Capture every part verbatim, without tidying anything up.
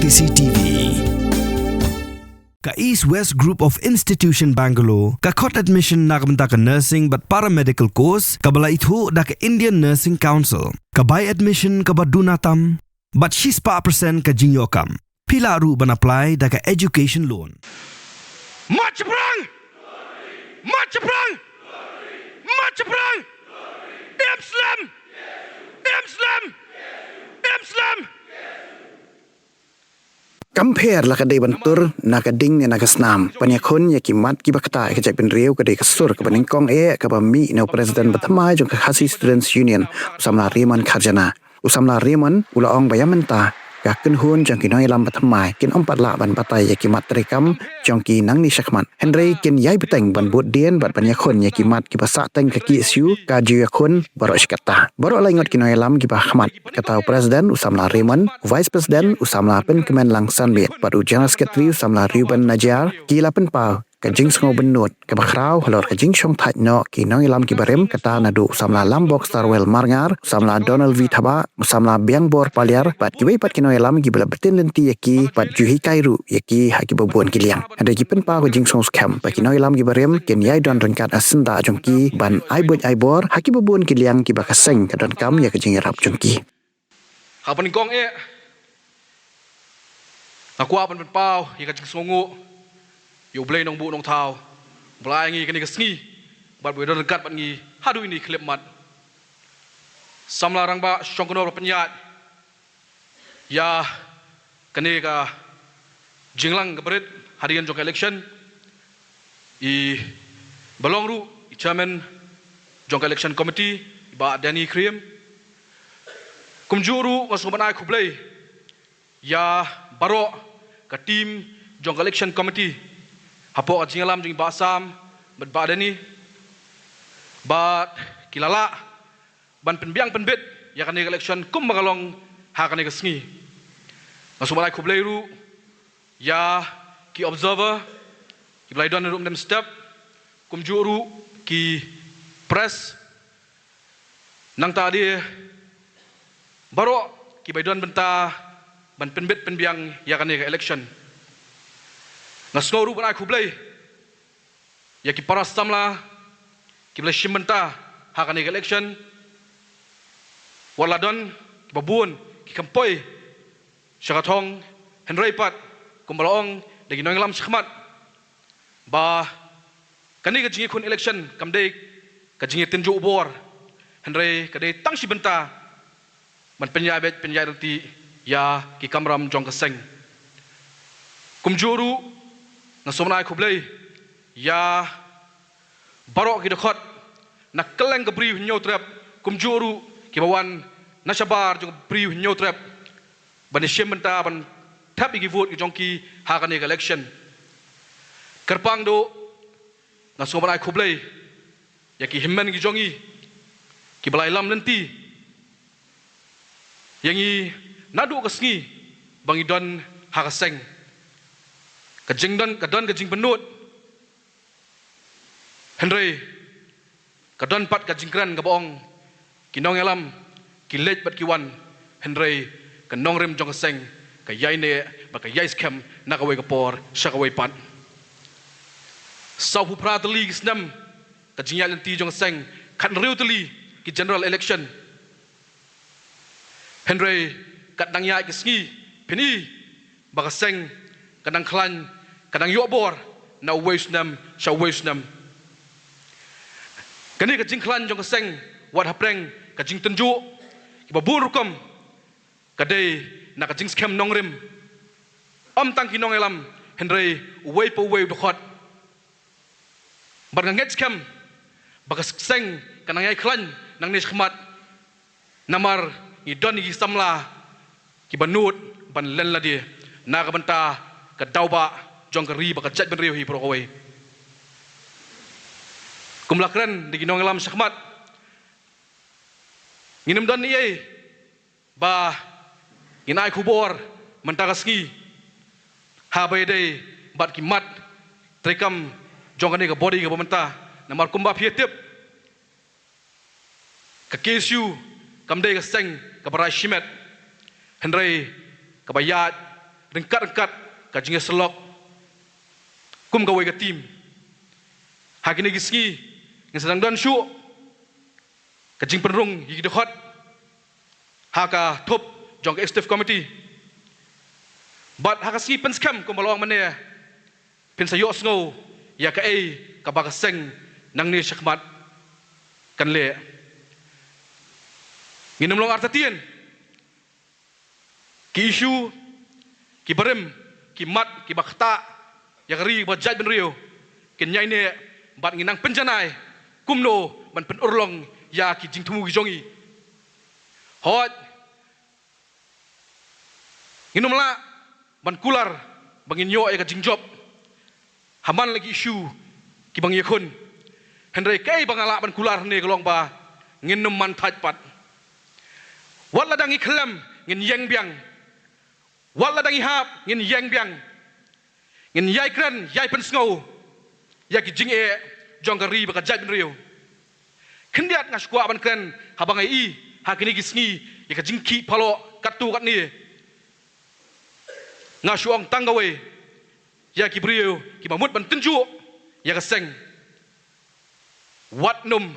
C C T V. Ka East West Group of Institution Bangalore ka khot admission na ka bynta ka nursing bad paramedical course kaba la ithuh da ka Indian Nursing Council. Ka bai admission kaba duna tam bad shispah percent ka jingïoh kam. Phi lah ruh ban apply da ka education loan. March brang! March brang! March brang! Im slem! Im slem! Im slem! Kam pher la ka dei ban tur na ka ding ne na ka snam. Ban ïakhun ïa ki mat kiba ktah ïa ka jaitbynriew ka dei ka sur kaba nyngkong eh kaba mih na u president ba thymmai jong ka Khasi Students Union, u samla Raymond Kharjana. U samla Raymond u la ong ba ïa mynta ka kynhun jong ki nongïalam ba thymmai kin ym pat lah ban batai ïa ki mat treikam jong ki nangne shakhmat. Hynrei kin ïai bteng ban bud dien bad ban ïakhun ïa ki mat kiba sahteng ka K S U ka ju ïakhun baroh shi katta. Baroh lai ngut ki nongïalam kiba khmat, kata u president u samla Raymond, u vice president u samla Pynkmenlang Sanbit bad u general secretary u samla Reuben Najiar ki la pynpaw ka jingsngew bynnud kaba khraw halor ka jingshongthait noh ki nongïalam kiba rim, kata naduh u samla Lambok Starwell Marngar, u samla Donald V Thabah, u samla Biangbor Paliar bad kiwei pat ki nongïalam kiba la btin lynti ïa ki bad ju hikai ruh ïa ki ha kiba bun ki liang. Hynrei ki pynpaw ka jingsngewskhem ba ki nongïalam kiba rim kin ïai don ryngkat ha syndah jong ki ban ai buit ai bor ha kiba bun ki liang kiba ka seng ka donkam ïa ka jingïarap jong ki. Ha kaba nyngkong eh, nga kwah ban pynpaw ïa ka jingsngewnguh ïa U Blei Nongbuh Nongthaw uba la ai ngi kane ka sngi bad ba u don ryngkat bad ngi haduh ine i khyllipmat. Samla Rangbah Shongknor ba pynïaid ïa kane ka jinglang ka barit hadien jong ka election, i ba long ruh i chairman jong ka election committee, i Bah Danny Khyriem. Kumjuh ruh nga sngewbha ban ai khublei ïa baroh ka team jong ka election committee hapoh ka jingïalam jong i Bah Sam bad Bah Danny, bad ki la lah ban pynbiang pynbit ïa kane ka election kumba ka long ha kane ka sngi. Nga sngewbha ban ai khublei ruh ïa ki observer kiba la ïadon ruh mynsiem step, kumjuh ruh ki press, nangta de baroh kiba ïadon bynta ban pynbit pynbiang ïa kane ka election. Nga sngew ruh ban ai khublei ïa ki para samla kiba la shim bynta ha kane ka election. Wat la don kiba bun ki kham poi sha ka thong, hynrei pat kumba la ong da ki nongïalam shakhmat ba kane ka jingïakhun election kam dei ka jingïatynjuh bor, hynrei ka dei tang shi bynta ban pynïaid beit pynïaid ryntih ïa ki kamram jong ka seng. Kumjuh ruh nga sngewbha ban ai khublei ïa baroh ki dkhot na kylleng ka Bri u Hynñiewtrep, kumjuh ruh kiba wan na shabar jong ka Bri u Hynñiewtrep ban ïashim bynta ban thep ïa ki vote ki jong ki ha kane ka election. Kyrpang duh nga sngewbha ban ai khublei ïa ki hynmen ki jong ngi kiba la ïalam lynti ïa ngi naduh ka sngi ba ngi don ha ka seng. Ka jingdon, ka don ka jingpynnud, hynrei ka don pat ka jingkren kaba ong ki nongïalam ki leit bad ki wan, hynrei ka nongrim jong ka seng ka ïai neh bad ka ïai skhem na kawei ka por sha kawei pat. Sawphew phra tylli ki snem ka jingïaid lynti jong ka seng, khathynriew tylli ki general election. Hynrei kat nang ïaid ki sngi phin i ba ka seng ka nang khlaiñ, ka nang ïoh bor na uwei u snem sha uwei u snem. Kane ka jingkhlaiñ jong ka seng wat hapdeng ka jingtynjuh kiba bun rukom ka dei na ka jingskhem nongrim. Ym tang ki nongïalam hynrei uwei pa uwei u dkhot. Bad nga ngeit skhem ba ka seng ka nang ïai khlaiñ nangne shakhmat. Namar ngi don ïa ki samla kiba nud ban len lade na ka bynta ka daw bah jong ka ri bad ka jaitbynriew hi baroh kawei. Kum la kren da ki nongïalam shakhmat, ngin ym don ei ei ba ngin ai khubor mynta ka sngi haba ïadei bad ki mat treikam jong kane ka body kaba mynta. Namar kumba phi ïa tip, ka K S U kam dei ka seng kaba rai shimet, hynrei kaba ïaid ryngkat ryngkat ka jingïasyllok kum kawei ka team. Ha kine ki sngi ngin sa dang don shuh ka jingpynrung ïa ki dkhot ha ka thup jong ka executive committee. Bad ha ka sngi pynskhem kumba la ong mynne, phin sa ïohsngew ïa kaei kaba ka seng nangne shakhmat kan leh. Ngin ym long artatien. Ki issue, ki barim, ki mat, kiba ktah ïa ka ri bad jaitbynriew kin ïai neh, bad ngin nang pynjanai kumno ban pynurlong ïa ki jingthmu ki jong ngi. Hooid, ngin ym lah ban kular ba ngin ïoh ïa ka jingjop ha man la ki issue kiba ngi ïakhun. Hynrei kaei ba nga lah ban kular hangne ka long ba ngin ym man thait pat. Wat la dang ngi khlem, ngin ïeng biang. Wat la dang ngi hap, ngin ïeng biang. Ngin ïai kren, ïai pynsngew ïa ki jingeh jong ka ri bad ka jaitbynriew. Khyndiat nga shu kwah ban kren haba nga ïohi ha kine ki sngi ïa ka jingkhih palat katto katne. Nga shu ong tang kawei ïa ki briew kiba mut ban tynjuh ïa ka seng. Wat nym,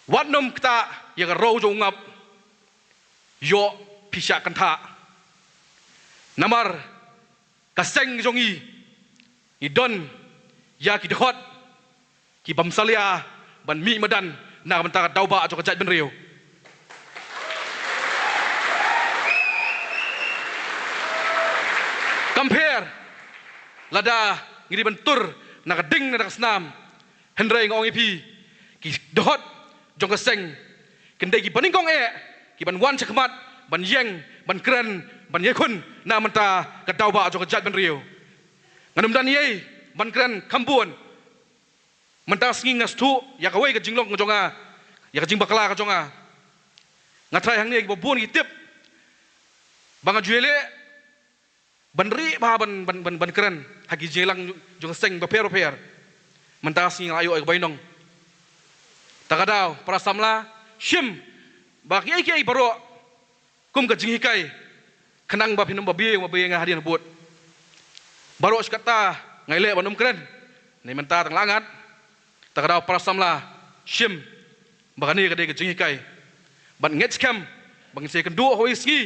wat nym ktah ïa ka roi jong u ngap. Ïoh phi shah kynthah. Namar ka seng jong ngi, ngi don ïa ki dkhot kibym salia ban mih madan na ka bynta ka daw bah jong ka jaitbynriew. Kam pher lada ngi dei ban tur na ka ding na ka snam. Hynrei nga ong ïa phi, ki dkhot jong ka seng kin dei kiba nyngkong eh kiban wan shakhmat ban ïeng, ban kren, ban ïakhun na ka bynta ka daw bah jong ka jaitbynriew. Ngan ym dang ïai ban kren kham bun. Mynta ka sngi nga sngewthuh ïa kawei ka jinglong ka jong nga, ïa ka jingbakla ka jong nga. Nga tharai hangne kiba bun ki tip ba nga ju ïaleh ban ri ba ban, ban, ban, ban kren ha ki jingïalang jong ka seng bapher bapher. Mynta ka sngi nga la ïoh ïa ka bainong. Ta ka daw, para samla, shim ba kiei kiei baroh kum ka jinghikai, khnang ba phin ym babe, babe nga hadien habud. Baroh shi katta nga ïaleh ban ym kren. Hynrei mynta tang la ngat. Ta ka daw, para samla, shim ba kane ka dei ka jinghikai. Bad ngeit skhem ba ngin sa ïakynduh ha kawei ka sngi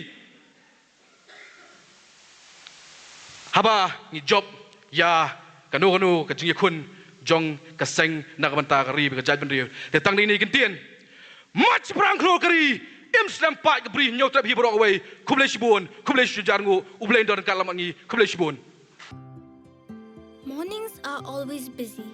haba ngi jop ïa kano kano ka jingïakhun jong ka seng na ka bynta ka ri bad ka jaitbynriew. Te tang dei ne ki ktien, mat shaphrang khlur ka ri, im slem paid ka bri, hynñiew trep hi baroh kawei. Khublei shibun, khublei shihajar nguh. U Blei un don ryngkat lem bad ngi. Khublei shibun. Mornings are always busy.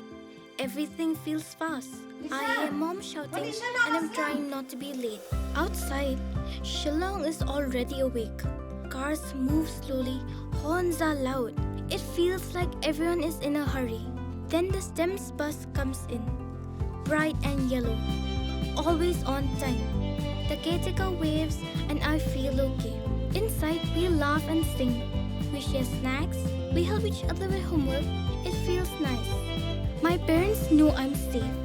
Everything feels fast. I hear mom shouting and I'm trying not to be late. Outside, Shillong is already awake. Cars move slowly, horns are loud. It feels like everyone is in a hurry. Then the STEMS bus comes in, bright and yellow, always on time. The caretaker waves and I feel okay. Inside, we laugh and sing. We share snacks. We help each other with homework. It feels nice. My parents know I'm safe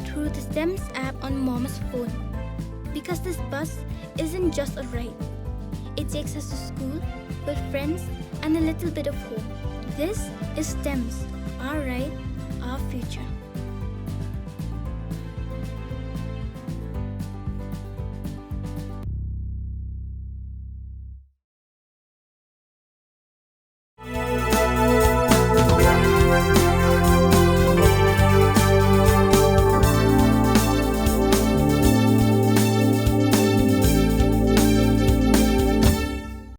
through the STEMS app on mom's phone, because this bus isn't just a ride. It takes us to school, with friends, and a little bit of hope. This is STEMS, our ride, our future.